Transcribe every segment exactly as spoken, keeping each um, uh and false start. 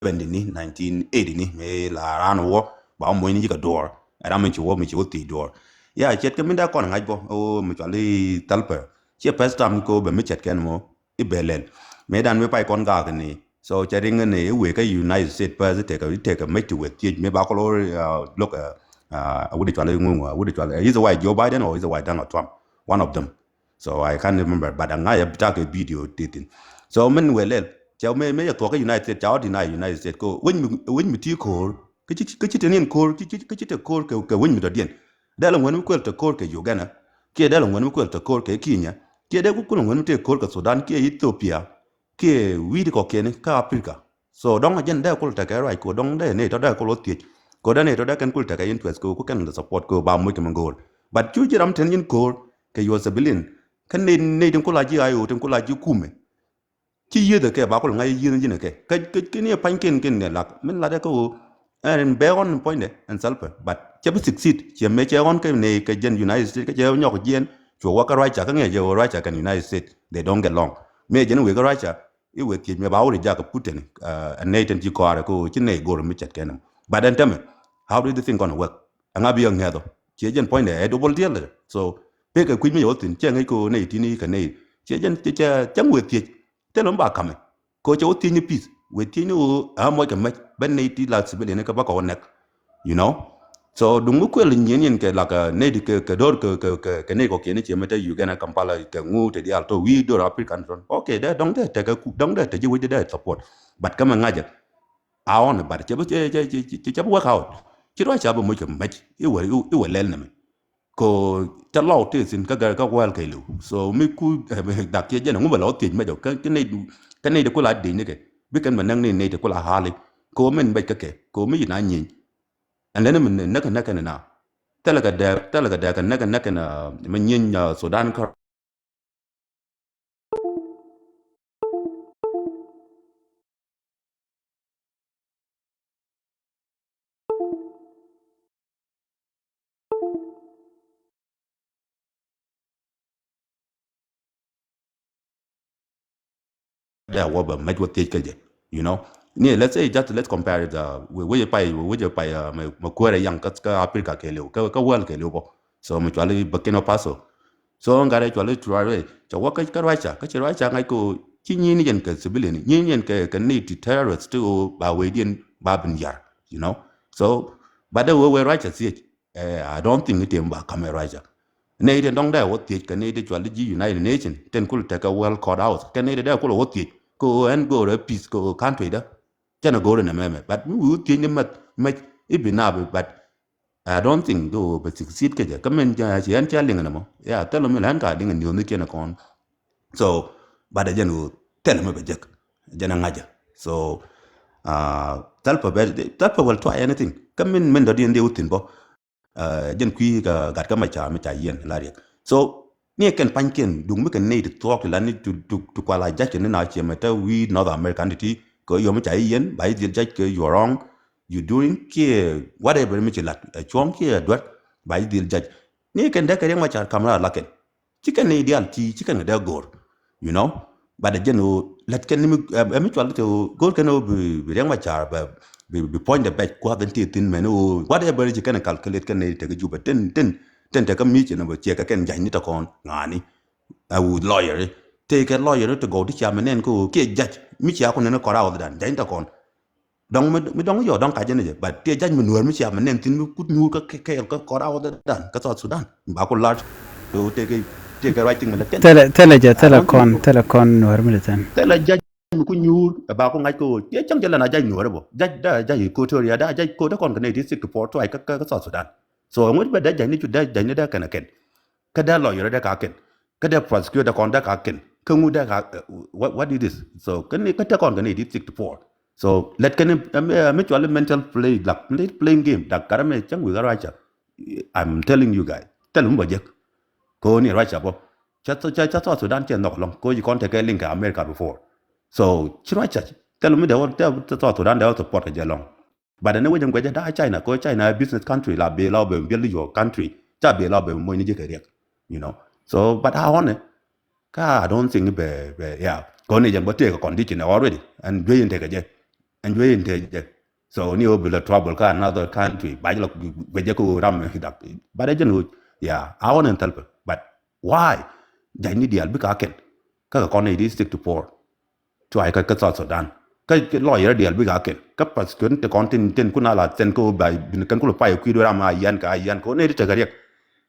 seventy ni, nineteen eighty ni, mëë la raan wä ba wä moc ni ji̱ kɛ duɔ̱ɔ̱r. Ɛ ram mi ci wä, mi ci wä thiec duɔ̱ɔ̱r. Ya, ce̱tkɛ min dee kɔn ŋa̱c bä, ɛ wä mi cuali Thalpa. Ciɛ first time kɛ wä bɛ mi ce̱tkɛ ni mɔ i̱ bɛ lɛl. Mëë dan mi pay kɔn gaak ni. So cɛ riŋ ni i̱ wëë kä United States, pɛth i̱ tekɛ, i̱ tekɛ mec ti wëë thiec, mëë ba kɔl wä, uh, look, uh, uh, wut i̱ cuali ŋuŋ, uh, wut i̱ cuali, uh, is it Joe Biden or is it Donald Trump? One of them. So I can't remember, but aŋa yɛ bi tak kɛ video ti thin. So min wëë lɛl, cɛ mëë, mëë yɛ thuɔk kä United States, ca wä deny United States, kɛ wec mi, wec mi ti ko̱o̱r, kä ci, kä ci te niɛn ko̱o̱r, ci, ci, kä ci te ko̱o̱r kɛ, kɛ wec mi dɔ̱diɛn. Dee lɛ ŋuɛn mi kuël te ko̱o̱r kɛ Uganda, kiɛ dee lɛ ŋuɛn mi kuɛl te ko̱o̱r kɛ Kenya, kiɛ dee ku kuɛl ŋuɛn mi te ko̱o̱r kɛ Sudan, kiɛ Ethiopia, kiɛ wi̱i̱ ti kɔ̱kiɛn kä Africa. So dɔ̱ŋ a jɛn dee kul tekɛ ruac, kɛ dɔ̱ŋ dee nɛy tɔ̱ dee kul wä thiec, kɛ dee nɛy tɔ̱ dee kɛn kul tekɛ interest, kɛ ku kɛn the support, kɛ ba moc kɛ mɛ go̱o̱r. But cu ji̱ ram ten ji̱n ko̱o̱r kɛ your civilian, kä nɛy, nɛy tin kul a ji̱ I O, tin kul a ji̱ kumɛ. Ci yieth ɛ kɛ, ba kul ŋa̱c yieth ji̱n ɛ kɛ. Kä, kä, kä ni ɛ pa̱ny ken, ken ni lak. Min lat ɛ kä ɣöö ɛn bɛ ɣɔn puɔ̱nydɛ ɛn Thalpa. But cɛ bi succeed. Cɛ mëë cɛ ɣɔn kɛ ni kɛ jɛn United States, kä cɛ nyɔk jiɛn. Cuɛ wä kä Russia, kä ŋiɛ jɛ ɣöö Russia kɛn United States, they don't get along. Mëë jɛn wëë kä Russia, i̱ wëë thiec mëë ba wä ri jakä Putin, uh, ɛ nɛy tɛn ci kɔaarɛ kä ɣöö ci nɛy go̱r mi cɛt kɛn. But ɛn tämɛ, how do you think gonna work? Ɛŋa bi ɛ ŋɛ̈th ɔ? Ciɛ jɛn puɔ̱nydɛ ɛ double deal. So, pek ɛ kui̱c mi yɛ wä thi̱n, cɛ ŋäc kɛ ɣöö nɛy ti̱n i̱ kɛ nɛy. Ciɛ jɛn, cɛ, cɛ, cɛ wëë thiec. Thilɛ mi ba kamɛ. Kɛ ɣöö cɛ wä thiec ni peace. Wëë thiec ni ɣöö ɛ moc kɛ mec. Bä nɛy ti la civilian ni kɛ bä kɛ wä nɛk. You know? So duŋ mi kuël nyieen yɛn kɛ lak, uh, nɛy ti kɛ, kɛ do̱r kɛ, kɛ, kɛ, kɛ nɛy kɔkiɛn ni ciɛ mɛ te Uganda, Kampala, kɛ ŋu te diaal tɔ wi̱i̱ do̱r African tɔn. Okay, dee dɔ̱ŋ dee tekɛ ku, dɔ̱ŋ dee te ji̱ wec dee support. But kä mɛ ŋa̱cä. A ɣɔn, but cɛ bi, cɛ, cɛ, cɛ, cɛ, cɛ bi work out. Ci Russia bi moc kɛ mec. I̱ wä, i̱ wä lɛl nɛmɛ. Ko ca lɔw ti thin kä gɛr kä wäl kɛɛliw. So mi ku, eh, dak kiɛ jɛn ŋu bɛ lɔ thiec mɛ jɔ kä, kä nɛy, kä nɛy ti kula diec ni kɛ. Bi kɛn bɛ näk ni nɛy ti kula hali. Ko min bɛc kä kɛ. Ko mi yi na nyiny. Ɛn lɛn min näk, näk kɛn na. Thilɛ kɛ dɛk, thilɛ kɛ dɛk kɛ näk, näk kɛn, ah, mɛ nyiny, ah, Sudan kä. Dee a wä bɛ mec wä thiec kä jɛ, you know. Ni, let's say, just let's compare it, uh, wec, wec pay, wec pay, uh, mɛ, mɛ kuäärɛ yaŋ kä, kä Africa kɛɛliw, kä, kä wäl kɛɛliw bä. So mɛ cuali Burkina Faso. So ŋa̱rɛ cuali Traore, cɛ wä kä, kä Russia, kä ci Russia ŋa̱c kɛ ɣöö ci nyi̱i̱n yɛn kɛ civilian, nyi̱i̱n yɛn kɛ, kɛ nɛy ti terrorist ti ɣöö ba wecdiɛn ba bin yar, you know. So, but dee wee wee Russia thiec, eh, I don't think item ba kamɛ Russia. Nɛy ti dɔ̱ŋ dee wä thiec kɛ nɛy ti cuali ji̱ United Nations, tin kul tekɛ World Court House, kɛ nɛy ti dee kul wä thiec kɛ ɣöö ɛn go̱o̱rɛ peace kɛ ɣöö country dä. Cɛn a go̱o̱rɛ nɛ mɛmɛ, but mi wi̱i̱ wä thiec ni mɛth mɛc i̱ bi naap i̱, but I don't think do bɛ succeed kɛ jɛ. Kä min jɛ ci ɛn cɛ liŋ nɛ mɔ. Ya, thilɛ mi lɛn ka liŋ ni̱ ni̱ kiɛn kɔn. So, but jɛn ɣöö thilɛ mi bɛ jek. Jɛn a ŋa̱cä. So, uh, Thalpa bɛ, Thalpa will try anything. Kä min, min dɔ̱diɛn dee wä thi̱n bä. Uh, jɛn kui̱ ka gat kä ma ca, ma ca yiɛn la riɛk. So, ni kɛn pa̱nykiɛn, duŋ mi kɛn nɛy ti thuɔɔk ti la ni ti, ti, ti kual a ja̱c kɛn ni na ciɛ mɛ te wi̱i̱ North America ni ti, kɛ yom ca i̱ yiɛn, ba i̱ dhil ja̱c kɛ you are wrong, you doing, kiɛ whatever mi ci lat, ɛ cuɔ̱ŋ kiɛ duet, ba i̱ dhil ja̱c. Ni kɛn dee kɛ riɛk ma ca kam ra la kɛn. Ci kɛn ni diaal ti, ci kɛn kɛ dee go̱o̱r, you know. But jɛn ɣöö lät kɛn ni mi, ɛ, ɛ mi cual kɛ ɣöö go̱o̱r kɛn ɣöö bi, bi riɛk ma ca bɛ, bi, bi puɔ̱nydɛ bɛc kuath in ti thin mɛn ɣöö whatever ci kɛn calculate kɛn ni tekɛ Jubɛ tin, tin, tin tekɛ mi ci nɔ bɛ ciɛ kɛ kɛn ja̱c ni tɛ kɔn ŋa̱a̱ni. A wuth lawyer, tëëkɛ lawyer ti gɔw ti cia mi nɛn kä ɣöö kiɛ ja̱c mi cia ku nɛn kɔr a ɣɔth dan ja̱c ni tɛ kɔn. Dɔŋ mi, mi dɔŋ yɔ dɔŋ kacä ni jɛ, but tëë ja̱c mi nuäär mi cia mi nɛn thin mi kut nyuur kä, kä, kä, kä kɔr a ɣɔth dan kä South Sudan. Ba ku lar, tëëkɛ, tëëkɛ ruac thing mi lät kɛn. Thilɛ, thilɛ jɛ, thilɛ kɔn, thilɛ kɔn nuäär mi lät thin. Thilɛ ja̱c mi ku nyuur, ba ku ŋa̱c kä ɣöö, yɛ cäŋ jɛ lɛn a ja̱c nuäär bä. Ja̱c da, ja̱c Equatoria da, ja̱c ko̱t ɛ kɔn kɛ nɛy ti sixty-four tribe kä, kä, kä South Sudan. So ŋut bɛ dee ja̱c ni cu dee ja̱c ni dee kɛn ɛ kɛn. Kä dee lawyer dee ka kɛn. Kä dee prosecutor kɔn dee ka kɛn. Kä ŋut dee ka, eh, what, what is this? So kä ni, kä te kɔn kɛ nɛy ti sixty-four. So lät kɛn, eh, mi cual mental play, like, play, playing game. Dak karɛ mɛ cäŋ wi̱i̱ kä Russia. I'm telling you guys. Thil mi bä jek. Ko ni Russia bä. Ca, ca, ca South Sudan cɛ nhɔk lɔŋ. Ko ji̱ kɔn tekɛ link kɛ America before. So ci Russia. Thil mi dee wä, te, te South Sudan dee wä support kɛ jɛ lɔŋ. But ɛn ɛ wec ɛn guɛcɛ da̱a̱ China, kɛ China business country la bee la bɛ build your country. Ca bee la bɛ moc ni ji̱ kɛ riɛk, you know. So, but a ɣɔnɛ, ka I don't think bɛ, bɛ, yeah. Kɔn ni jɛn bä tëëkɛ condition already. Ɛn juey in tekɛ jɛ. Ɛn juey in te jɛ. So ni ɣöö bi lɛ trouble kä another country, ba jɛ lɛ guic jɛ kä ɣöö ram mi dak. But ɛ jɛn ɣöö, yeah, a ɣɔn in thäl pɛ. But why? Ja̱c ni diaal bikɛ a kɛn. Kä kɛ kɔn i̱ di stick to power. Cuay kä, kä South Sudan. Kä, kä lawyer diaal bikɛ a kɛn. Kä prosecutor ti kɔn tin, tin kun a la thɛn kä ɣöö ba, bin kɛn ku lɛ pay kui̱ duer ram a yian kä, a yian kä ɣöö ni di tekɛ riɛk.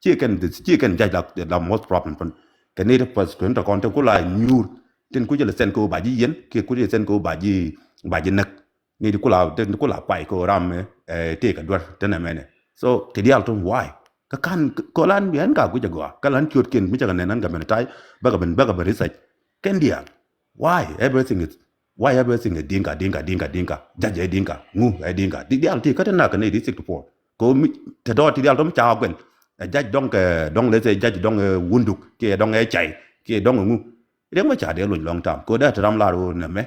Ci kɛn, ci kɛn ja̱c la, la most problem pun. Kɛ ni di prosecutor ti kɔn tin ku la nyuur. Tin ku jɛ lɛ thɛn kä ɣöö ba ji̱ yian, kiɛ ku jɛ lɛ thɛn kä ɣöö ba ji̱, ba ji̱ näk. Ni di kula, di kula pay ko ram, eh, tëëkɛ duer te nɛmɛnɛ. So ti diaal tun why? Kä kan kɔ lan bi ɛn ka guic a gɔaa kä lan ciötkiɛn mi cɛ kɛ nɛn ɛn kɛ mɛn tay bäkɛ ben, bäkɛ ben research. Kɛn diaal, why everything is, why everything is Dinka, Dinka, Dinka, Dinka? Ja̱c ɛ Dinka, ŋu ɛ Dinka? Ti diaal ti kä te nak kɛ nɛy di sixty four. Ko mi te dɔɔt ti diaal tɔ mi ca guɛl. Ɛ ja̱c dɔŋ kɛ, dɔŋ lɛ thɛ ja̱c dɔŋ ɛ wunduk kiɛ dɔŋ ɛ cay kiɛ dɔŋ ɛ ŋu. Riɛk mɛ ca dee loc long time ko dee te ram lar ɣöö nɛmɛ.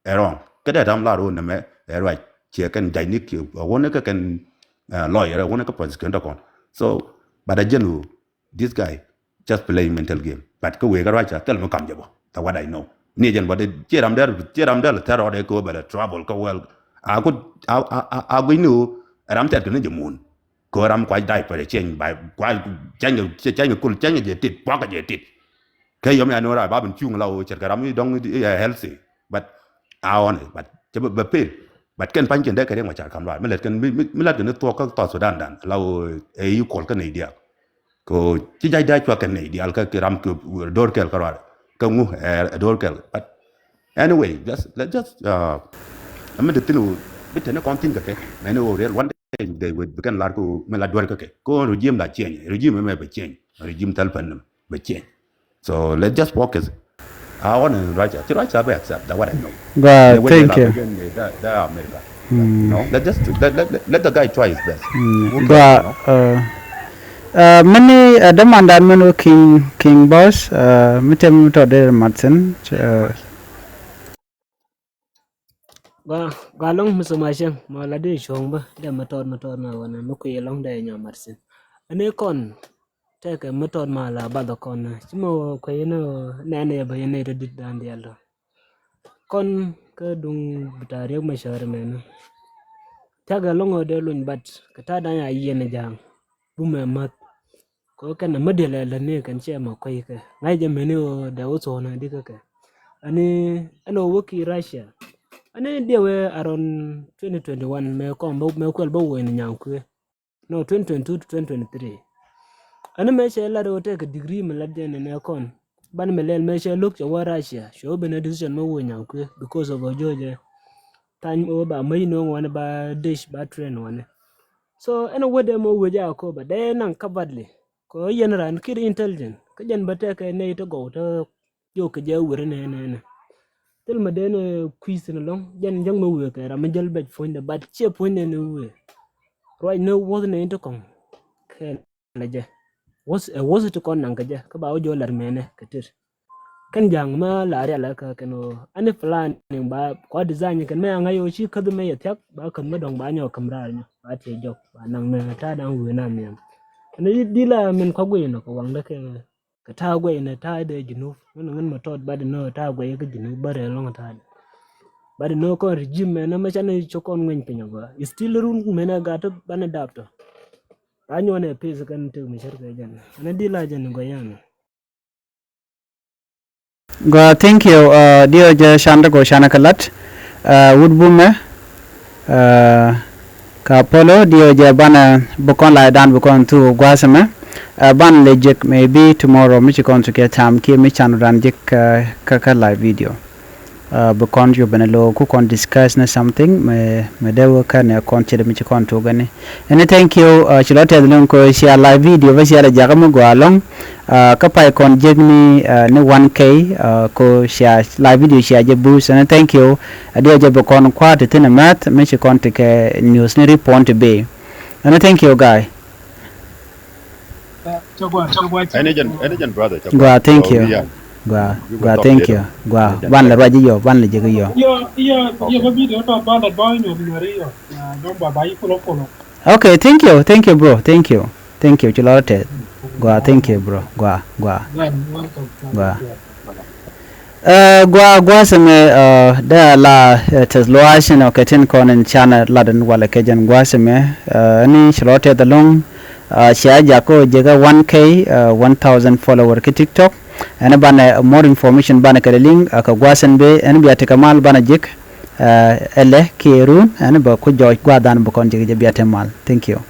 Ɛ wrong. Kä dee tam lar wun nɛmɛ ɛ ruac. Ciɛ kɛn ja̱cni kiɛ wun kä kɛn, uh, lawyer wun kä prosecutor kɔn. So, but a jɛn ɣöö this guy just playing mental game. But kä wëë kä ruac ca thil mi kam jɛ bä. That's what I know. Ni jɛn bä dee ciɛ ram dee, ciɛ ram dee lɛ thɛr rɔɔdɛ kɛ ɣöö bɛ lɛ trouble kä wɛl. A ku, a, a, a, a gui̱cni ɣöö ɛ ram thɛt kɛ ni jɛ mun. Kɛ ɣöö ram kuac diaper cieŋ ba kuac cieŋ, cieŋ kul cieŋ jɛ tit puakä jɛ tit. Kɛ yom ya ni ɣöö ram ba ben cuŋ la ɣöö ce̱tkɛ ram i̱ dɔ̱ŋ i̱ healthy. But a ɣɔn i̱ but cɛ bɛ, bɛ pil. But kɛn pa̱ny kɛn dee kɛ riɛŋ ma car kam ruaar mi lät kɛn, mi, mi, mi lät kɛn i̱ thuɔk kä South Sudan dan la ɣöö ɛ i̱ kuɔl kä nɛy diaal. Kɛ ɣöö ci ja̱c dee cuak kɛn nɛy diaal kä kɛ ram kɛ do̱r kɛl kä ruaar. Kä ŋu ɛ, ɛ do̱r kɛl. But anyway, just, let's just, uh, ɛmɛ de thin ɣöö bi teni kɔn thin kɛ kɛ mɛni ɣöö real one day they will bi kɛn lar kä ɣöö mi la duer kä kɛ. Kä ɣöö regime la change, regime ɛmɛ bɛ change, regime thäl pɛn bɛ change. So let's just focus. I want in Russia. Ci Russia bɛ accept that what I know. Gua, thank you. America. Mm. No, let just let, let, let the guy try his best. Mm. Gua, uh, uh, mini, uh, demand that mini King, King Boss, uh, mi tem mi tɔ der Martin, uh, Gua, gua lɔŋ mi soma cieŋ ma la di cuɔ̱ŋ bä dee ma tɔɔt, ma tɔɔt ma wanɛ mi kui̱ lɔŋ dee nyɔ mat sin. Ani kɔn tekɛ mi tɔɔt ma la bath kɔn ci ma wä kui̱ ni nɛn yɛ bä yɛ nɛy ti dit dan dial tɔ. Kɔn kä duŋ bita̱a̱ riek ma cäär mɛn. Tekɛ lɔŋ ɔ dee luny bat kɛ ta̱a̱ dan ya yiɛn ja̱a̱ŋ bumɛ ma̱th. Kɛ kɛn a mädiɛl ɛ lätni kɛn cɛ mɔ kueykɛ ŋa̱c jɛ meni ɣöö dɛ wä thuɔ̱ɔ̱n a dikä kɛ. Ani ɛn ɣöö wä ki Russia. Ani diɛ wee around twenty twenty one mɛ kɔn mɛ kuɛl bä woc ni nyaŋ kuëë. No, twenty twenty two to twenty twenty three. Ani mɛ cɛ lat ɣöö tɛkɛ degree mi lat jɛ ni nɛ kɔn. Ban mɛ lɛl mɛ cɛ lo̱k cɛ wä Russia cɛ wä ben a decision mɛ woc nyaŋ kuëë because of a jɔɔcɛ. Tany ɣöö ba mäc no̱o̱ŋ wani ba dec ba train wani. So ɛn a wädɛ mɛ wec a köpä dee naŋ kä badli. Kɛ ɣöö yɛn raan kir intelligent kä jɛn bä tɛkɛ nɛy ti gɔw ti jok kɛ jɛ weri nɛ nɛ nɛ. Thil mɛ dee ni kui̱ thin ɛlɔ̱ŋ jɛn jäŋ mɛ wëë kɛ ram mi jäl bɛc puɔ̱nydɛ bat ciɛ puɔ̱nydɛ ni wëë. Ruac ni wuɔth nɛy ti kɔŋ kɛn lɛ jɛ. Wuɔth ɛ wuɔth ti kɔn naŋ kɛ jɛ kä ba wä jɔɔ lar mɛnɛ kɛ tir. Kɛn ja̱a̱ŋ mɛ la rial kä kɛn ɣöö ani plan ni ba kua design kɛn mɛ aŋa yɛ ɣöö ci käth mɛ yɛ thiak ba käth mɛ dɔ̱ŋ ba nyɔk käm raar nyɔ ba tiɛ jɔk ba naŋ ni ta̱a̱ da̱ŋ wëë na nhiam. Ɛn di la min kua guiy nɔ kɛ waŋdä kɛ kɛ ta̱a̱ guiy ni ta̱a̱ dee Junub. Min ŋän mɛ tɔt ba di nɔ ta̱a̱ guiy kä Junub bä rɛɛ lɔŋ ta̱a̱ di. Ba di nɔ kɔn regime mɛn mɛ canɛ cok kɔn ŋueny piny agɔa. Still run mɛn a gat banɛ dap tɔ. Ba nyuɔn ɛ peace kɛn tek mi cär kɛ jɛn. Ɛn di la jɛn guiy yan. Gua, thank you. Uh, diɔ jɛ can dä kɔ can kä lat. Uh, wut bumɛ. Uh, ka polo diɔ jɛ banɛ bi kɔn la dan bi kɔn thu guasɛ mɛ. Uh, ban lɛ jek maybe tomorrow mi ci kɔn thu kɛ tam ki mi can dan jek, uh, ka, ka live video. Uh, bi kɔn ju bɛn lo ku kɔn discuss ni something mɛ, mɛ dee wä kɛ ni kɔn ci dɛ mi ci kɔn thu gani. Ɛn ni thank you, uh, ci lɔ tɛth lɔŋ ko cia live video bä cia lɛ jakä mi gua lɔŋ. Uh, kä pay kɔn jek ni, uh, ni one K, uh, ko cia live video cia jɛ boost. Ɛn ni thank you. Uh, diɛ jɛ bɛ kɔn kuat ti thin a mɛth mi ci kɔn ti kɛ news ni report ti bi. Ɛn ni thank you guy. Ɛn ni jɛn, ɛn ni jɛn brother. Gua, thank you. Gua, gua, thank you. Gua, ban lɛ ruac yɔ, ban lɛ jek yɔ. Yɔ, yɔ, yɔ, ba video tɔ ban lɛ ba nyɔ nyɔ ri yɔ. Dɔn ba ba yi kulo kulo. Okay, thank you, thank you, bro, thank you, thank you, ci lɔrɔ tɛth. Gua, thank you, bro, gua, gua, gua. Ɛ, gua, gua̱a̱th ɛmɛ, ɛ, dee a la, ɛ, tɛth luaac ɛnɔ kɛ tin kɔn in canɛ lat ɛn walɛ kɛ jɛn gua̱a̱th ɛmɛ, ɛ, ɛn ci lɔ tɛth ɛlɔ̱ŋ, ɛ, cia jak kä jɛ kä one K, ɛ, one thousand follower kä TikTok. Ɛn banɛ more information banɛ kɛ lɛ link, ɛ, kɛ gua̱a̱th ɛn bee, ɛn bia tekɛ mal banɛ jek, ɛ, ɛlɛ kiɛ run, ɛn bɛ ku jɔɔc gua̱a̱th dan bɛ kɔn jek jɛ bia te mal. Thank you.